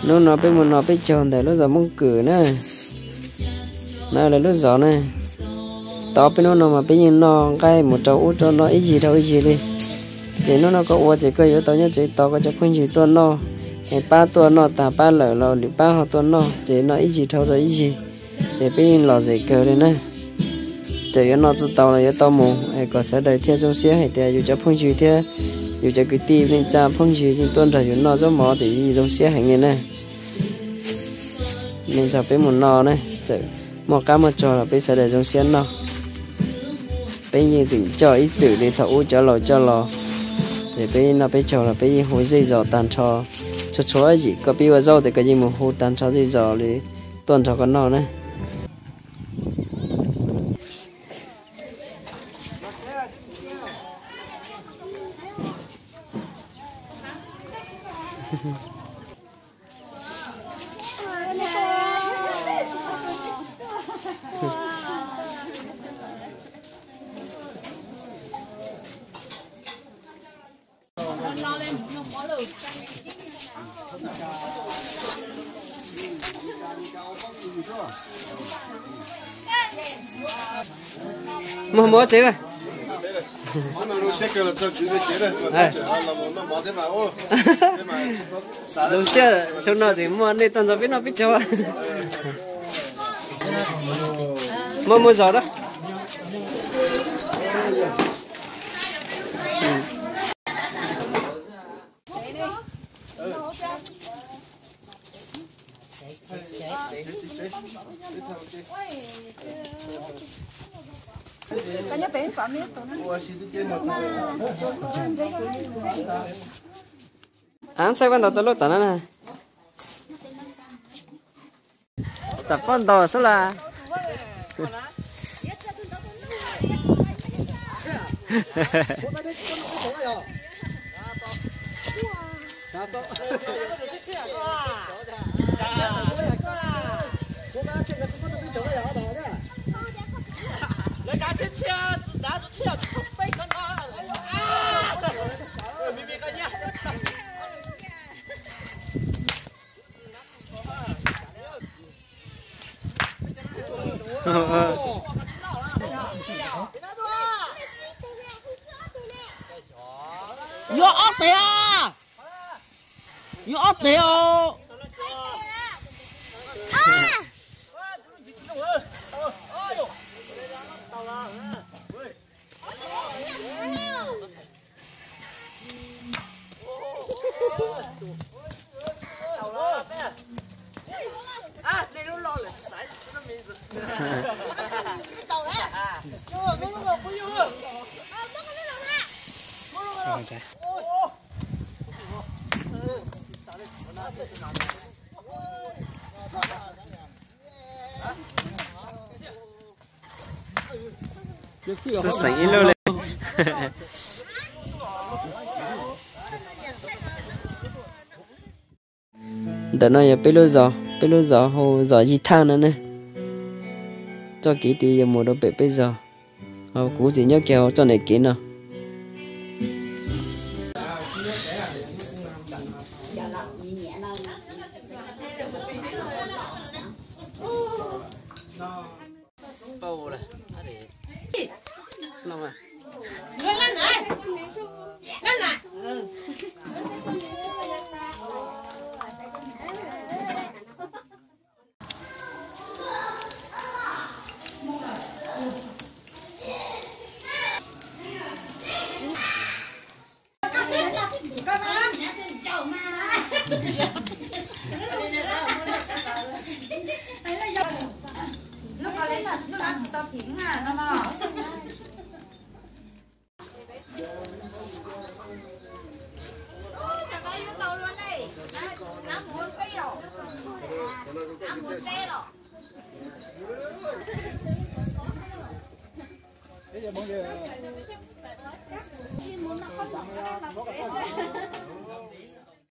Hnub no peb mus no peb caug ntawm lub zos Moob Kwm na. No lawv lub zos na. Tau peb hnub no mas peb yeej noj nqaij mus rau ub rau no ib yig rau ib yig li. Ces hnub no koj ua ces koj yuav tau nyob tsev tos koj cov phooj ywg tuaj noj, es pab tuaj noj tag pab lawm los lwm pab ho tuaj noj ces noj ib yig dhau rau ib yig. Ces peb yeej lom zem kawg li na. Txawm yuav noj tsis tau los yuav tau mus es kom sawv daws thiaj zoo siab hais tias yus cov phooj ywg thiab yus cov kwv tij neej tsa phooj ywg yeej tuaj nrog yus noj zaub mov ces yeej zoo siab heev li na. Nej nrog peb mus no na, txawm muaj qab muaj tsog los peb sawv daws zoo siab noj. Peb yeej tseem coj ib txwm li thaum ub cov laus coj los, ces peb noj peb caug los peb yeej hu zej zos tag nrho. Txhua txhua yim koj pib ua zaub ces koj yeej mus hu tag nrho zej zos li tuaj nrog koj noj na. Muaj mus tsev mas. Zoo siab xyoo no ces muaj nej tuaj nrog peb noj peb caug. Muaj mus zos da. Av ntxhais vaj ntawd tau lub tom no na. Tam pob ntau xwb las. Yog ob teg, yog ob teg os. Xeem ib lub li. Ntawm no yog peb lub zos, peb lub zos hu zos Yig Thaj no ne. Txoj kev twg yuav mus rau pem peb zos, ho kuv tseem nyob kiag hauv txoj niam kev no.